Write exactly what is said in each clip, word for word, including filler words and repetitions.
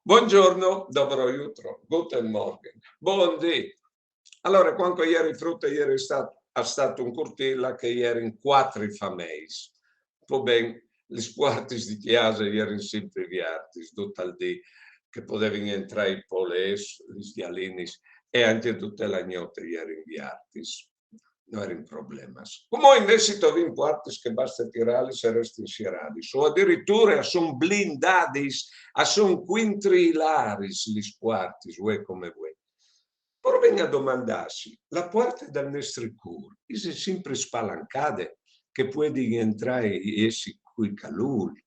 Buongiorno, dobro jutro, guten Morgen, buondì. Alore, cuant che o jeri frut, o jeri stât, a stât un curtîl là che a jerin cuatri fameis. Po ben, lis puartis di cjase a jerin simpri viertis, dut il dì, che a podevin jentrâ i polets, lis gjalinis, e ancje dute la gnot a jerin viertis. No jerin problemas. Cumò invezit o vin puartis che baste tirâlis e a restin sieradis, o adiriture a son blindadis, a son cuintrilaris lis puartis, vuê come vuê. Provìn a domandâsi, la puarte dal nestri cûr ise simpri spalancade, che a puedin jentrâ e jessi cui che al vûl?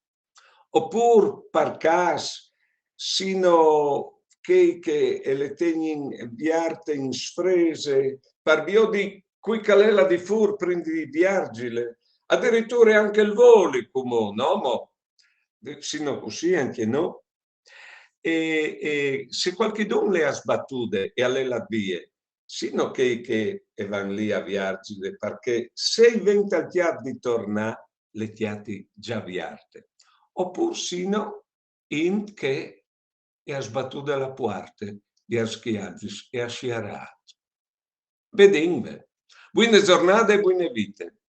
Opûr, par câs, sino chei che a le tegnin vierte in sfrese, par viodi cui che al è là di fûr prin di vierzile, adiriture ancje il voli, cumò, no mo? Sino cussì ancje nô. E, e se cualchidun le à sbatude e al è lât vie, sino chei che a van li a vierzile, parcè se i ven tal cjâf di tornâ, le cjati za vierte. Opûr sino int che e à sbatude la puarte, i à scjazis e à sierât. Viodìnve. Buine zornade e buine vite.